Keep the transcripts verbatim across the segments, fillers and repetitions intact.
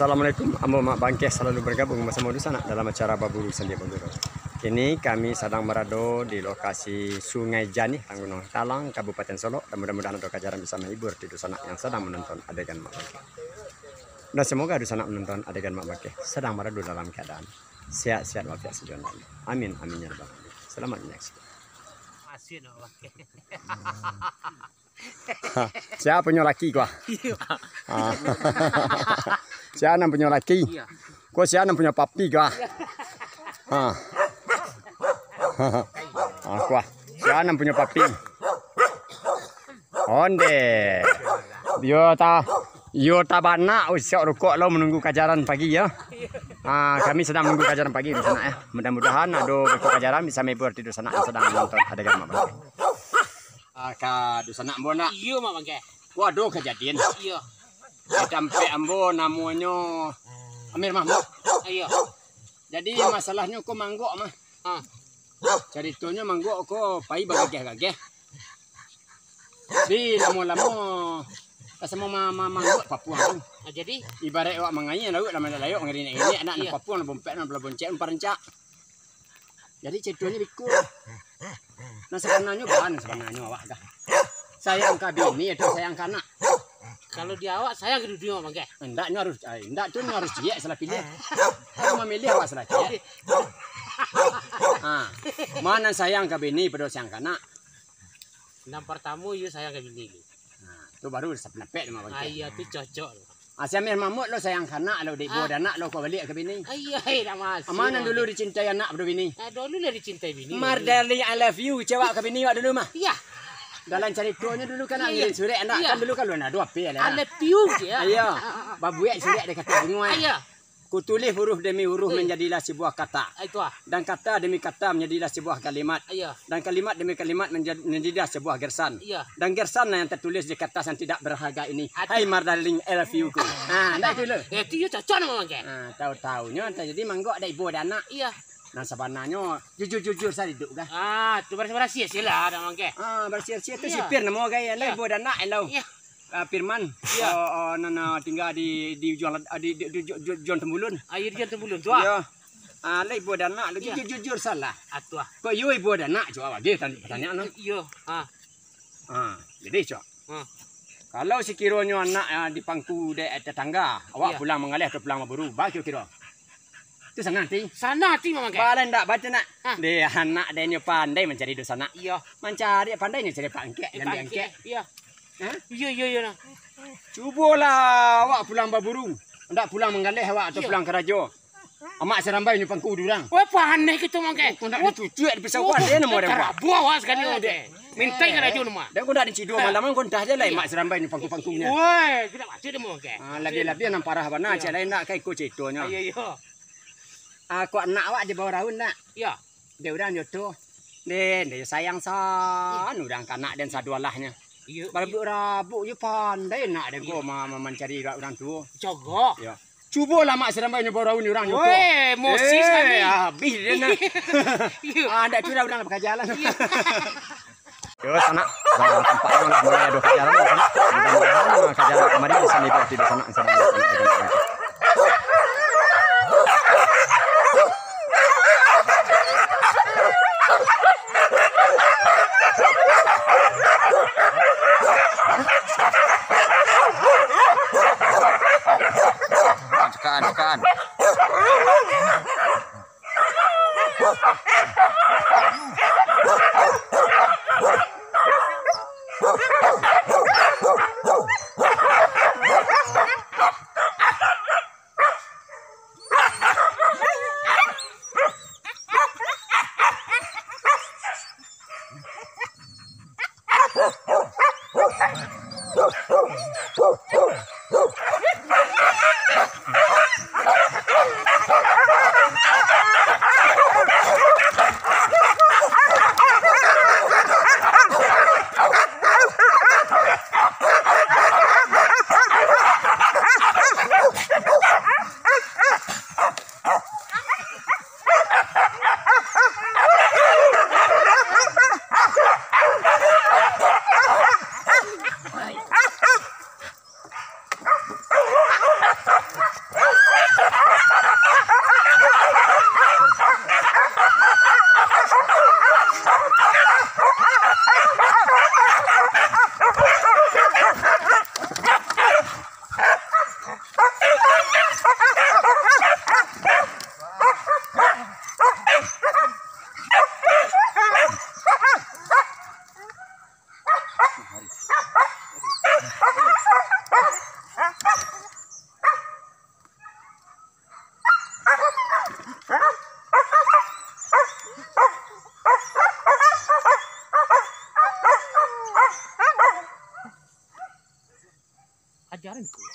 Assalamualaikum, ambo Mak Bangkeh salalu bergabung basamo dunsanak dalam acara Baburu Sambia Baguru. Kini kami sadang barado di lokasi Sungai Janih, Tanggunong Talang, Kabupaten Solok. Dan mudah-mudahan ado kajaran bisa mahibur di dunsanak yang sadang manonton adegan Mak Bangkeh. Dan semoga dunsanak manonton adegan Mak Bangkeh sadang barado dalam keadaan sehat-sehat walafiat sajo. Amin, amin, ya rabbal alamin. Selamat menyaksikan. Asin, Mak Bangkeh. Sia punyo laki ko? Iyo. Ah. Sia nan punyo laki? Iyo. Ko sia nan punyo papi ko? Ah. Ah, ko. Sia nan punyo papi? Onde. Yo ta, yo ta bana usok rukok lo manunggu kajaran pagi yo. Ah, kami sadang manunggu kajaran pagi dunsanak yo. Mudah-mudahan ado beko kajaran bisa mahibur di dunsanak yang sadang manonton adegan Mak Bangkeh. Ah, ka dunsanak ambo ndak? Iyo, Mak Bangkeh. Ko ado kajadian. Iyo. Di tampek ambo namonyo Amir Mahmud. Iyo. Jadi masalahnyo ko manggok mah. Ah. Caritonyo manggok ko pai bagageh-gageh. Di lamo-lamo kasamo ma-, ma-, manggok papuang tu. Ah, jadi? Ibarat awak mangaia lauik lah malayok-layok ngirinek-ngirinek anak nan Iyo. papuang nan bompek nan balaboncek nan parancak. Jadi caritonyo biko. Nah, sabananyo baa nan sabananyo awak kah? Sayang ka bini atau sayang ka anak? Kalau di awak, sayang ka duduak, Bang, keh? Indak, nyo harus, ah, indak tu nyo harus ciek salah piliah. Kan mamiliah awak salah ciek. Ha, ma nan sayang ka bini pado sayang ka anak? Nan partamo, iyo sayang ka bini lu. Nah, tu baru sapandapek tu mah, Bang, keh. Ah, iyo, tu cocok tu. Ah, si Amir Mahmud lo sayang ka anak lo, dek buah anak lo, kok baliak ka bini. Ah, iyo, eh, dak masuk. Ma nan dulu dicintai anak pado bini? Ah, dulu lah dicintai bini. Mar, darling, I love you, cewek ka bini awak dulu mah. Iyo. Dalam caritonyo dulu kan nak ngirim surek, ndak? Iyo. Kan dulu kan alun ado H P lah. I love you, je. Iyo. Babuek surek dek kato bungo. Ah, iyo. Kutulih huruf demi huruf manjadilah sebuah kata. Ah, itu ah. Dan kata demi kata manjadilah sebuah kalimat. Iyo. Dan kalimat demi kalimat menjad-, menjadilah sebuah gersan. Iyo. Dan gersan yang tertulis di kertas yang tidak berharga ini. Aduh. Hai Mar, darling, I love you ku. Ha, ndak itu lo. Eh, itu iyo cocok namo, Bang, keh. Ha, tahu-tahunyo jadi manggok dek ibo dek anak. Iyo. Nah, sabananyo jujur-jujur sajo duduk kah? Ah, tu barasiah-barasiah se lah, dak, Bang, keh. Ah, barasiah-barasiah tu sipir namo gai, lah ibo dek anak lo. Iyo. Ah, Firman. Iyo. Oh, oh, nan, ah, tingga di, di ujuang lad-, ah, di, di, di, di, di ujuang Tembulun. Ah, iyo, di ujuang Tembulun tu, ah. Iyo. Ah, lah ibo dek anak lo, jujur-jujur salah. Ah, tu, ah. Kok iyo ibo dek anak, cubo bagi tan-, pertanyaan lo. Iyo. Ah. Ah, jadi, cok. Ah. Kalau sakironyo anak, ah, dipangku dek tetangga, awak pulang manggaleh atau pulang mamburu, baa kiro-kiro? Tu sanang ati. Sanang ati, Bang, keh. Baa lah ndak baco nak. Hah. Deh, anak deh nyo pandai mancari dunsanak. Iyo. Mancari pandai nyo cari pangkek, eh, pangkek. Iyo. Hah? Iyo, iyo, iyo, nah. Cubolah awak pulang baburu. Ndak pulang manggaleh awak atau pulang karajo. Amak Sarambai nyo pangku di urang. Wah, pandai kito, Bang, keh. Kok ndak dicucuak, dipisau, kok ado namo deh, Bang. Tarabuah awak sakali, Bang, keh. Mintai karajo namo. Dah kok ndak dicido malam, kok dah je lah Amak Sarambai nyo pangku-pangkunyo. Woi, kito baco deh, Bang, keh. Ah, labiah-labiah nan parah bana, cek lain ndak ka iko caritonyo. Iyo, iyo. Ah, kok anak awak di bawah daun ndak? Iyo. Dek urang jo tu. Den, den sayang san urang ka anak den sadualahnyo. Iyo, iyo. Barabuk-rabuk jo pandai nak den ko ma-, ma-, mancari urang tuo. Cogok. Yo. Cubolah Mak Sarambai nyo borau ni urang jo tu. Weh, emosi sakali. Eh, habih den nah. Iyo. Ah, ndak tu urang bakajalan. Iyo. Yo, sanak, nah, tampaknyo lah mulai ado kajaran lah, sanak. Mudah-mudahan, ah, kajaran kamari bisa mahibur di sanak, sanak. Tekan, tekan.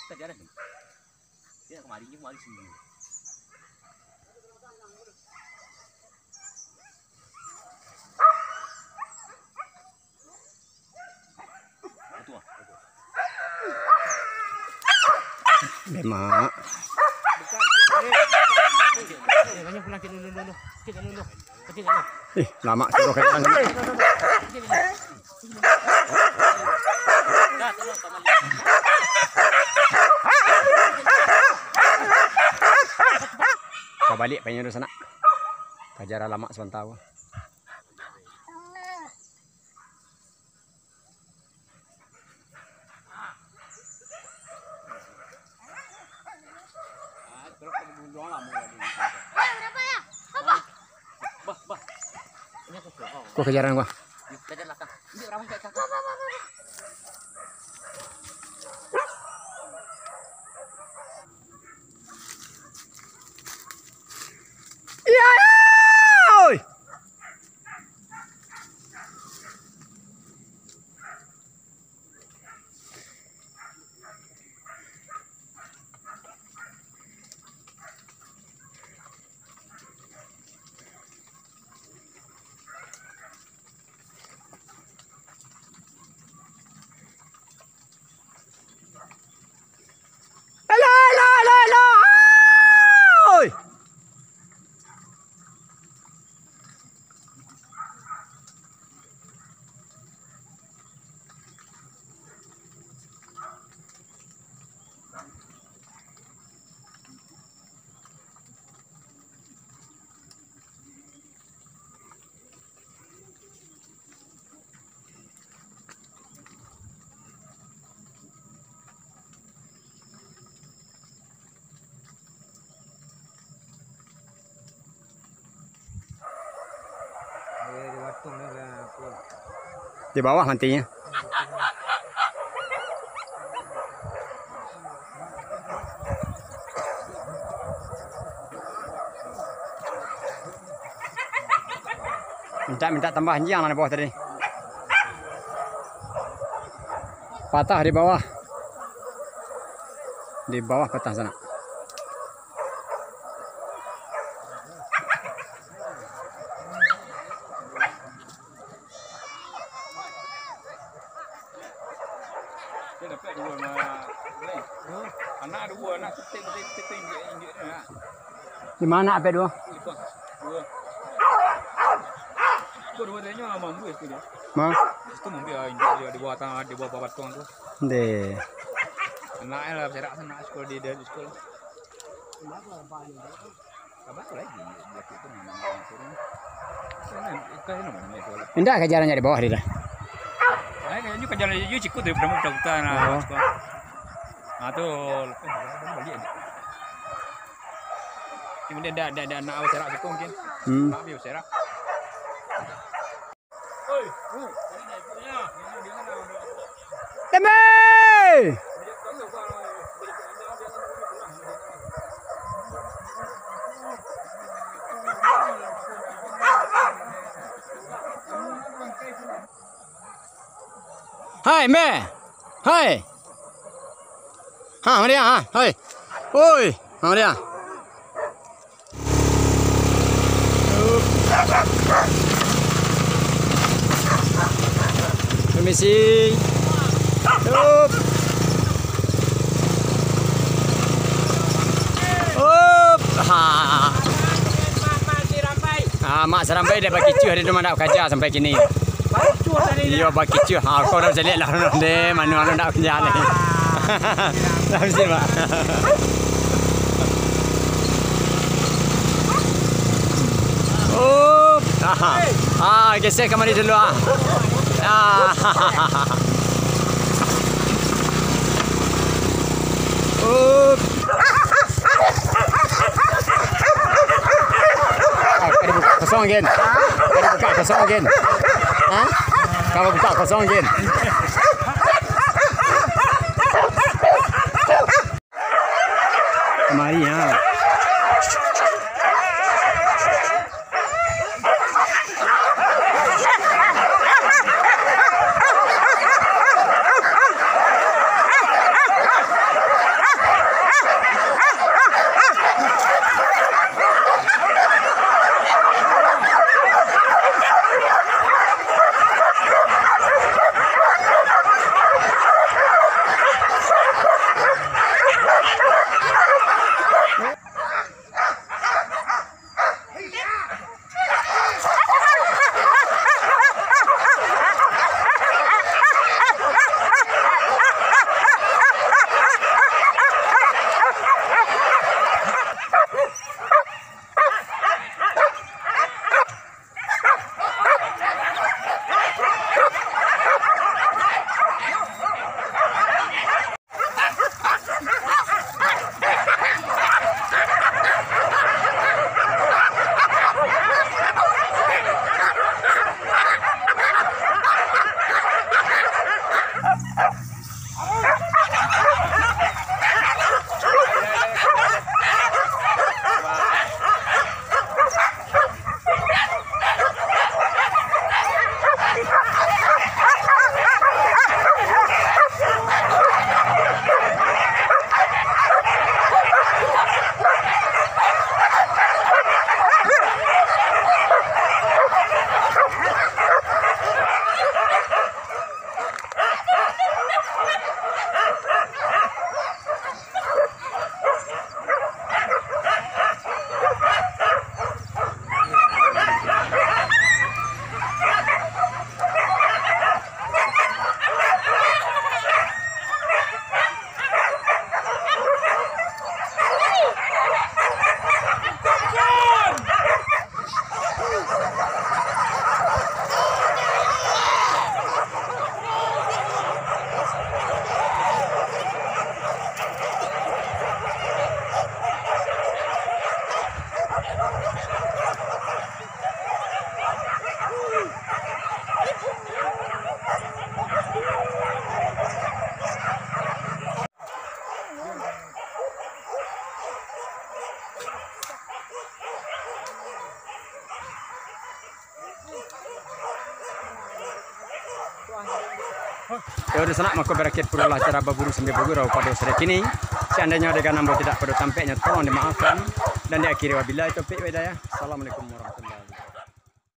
Kajaran ni. Dia kemari, dia kemari sendiri. Betul. Lemak. Eh, banyak pulang, cek dulu, dulu, dulu. Cek dulu, dulu. Cek dulu. Ih, lamak suruh kajaran. Ka baliak painyo dulu sanak. Kajaran lamak sabanta ko. Ko kajaran ko. Iya, oi. Elo, elo, elo, elo! Oi! Di bawah mantinyo. Mintak, mintak tambah anjiang lah di bawah tadi. Patah di bawah. Di bawah patah sanak. Dia dapek duo anak. Anak duo, anak kecil, kecil, kecil, injek, injek, nak. Di ma anak dapek duo? Di bawah. Duo. Kok duo tadi nyo mambuih tu dia? Ma? Situ mambuih, ah, injek dia di bawah tanah, di bawah batuang tu. Deh. Anak lah, serak sana sekolah di, di sekolah. Indak, kajaran dari bawah dia dah. Nah, ini kajaran juga cikgu tu, pertama buta-buta, nah, oh. Nah, tu, lepas tu, balik. Cuma dia dah, dah, dah nak serak situ mungkin. Hmm. Nak ambil serak. Tembe! Hai, mbe! Hai! Ha, mari, ha, hai! Oi! Ha, mari, ha! Permisi. Up. Up. Ha. Ah, Mak Sarambai dah bakicuah, dia tu mandak kaja sampai kini. Iyo, bakicuah. Ha, kau dah caliak lah. Deh, manu-manu nak kerja ni. Dah mesti, Mak. Oh, ah, ah, gesek kamari dulu, ah. Ah. Oh. Ah, ka dibuka kosong, Gen. Ka dibuka kosong, Gen. Ha? Ka dibuka kosong, Gen. Kamari, ha. Yo, dunsanak, mako barakhia pulolah acara Baburu Sambia Bagurau pado sore kini. Seandainyo adegan ambo tidak pado tampeknyo, tolong dimaafkan. Dan diakhiri, wabillahi taufiq wal hidayah. Assalamualaikum warahmatullahi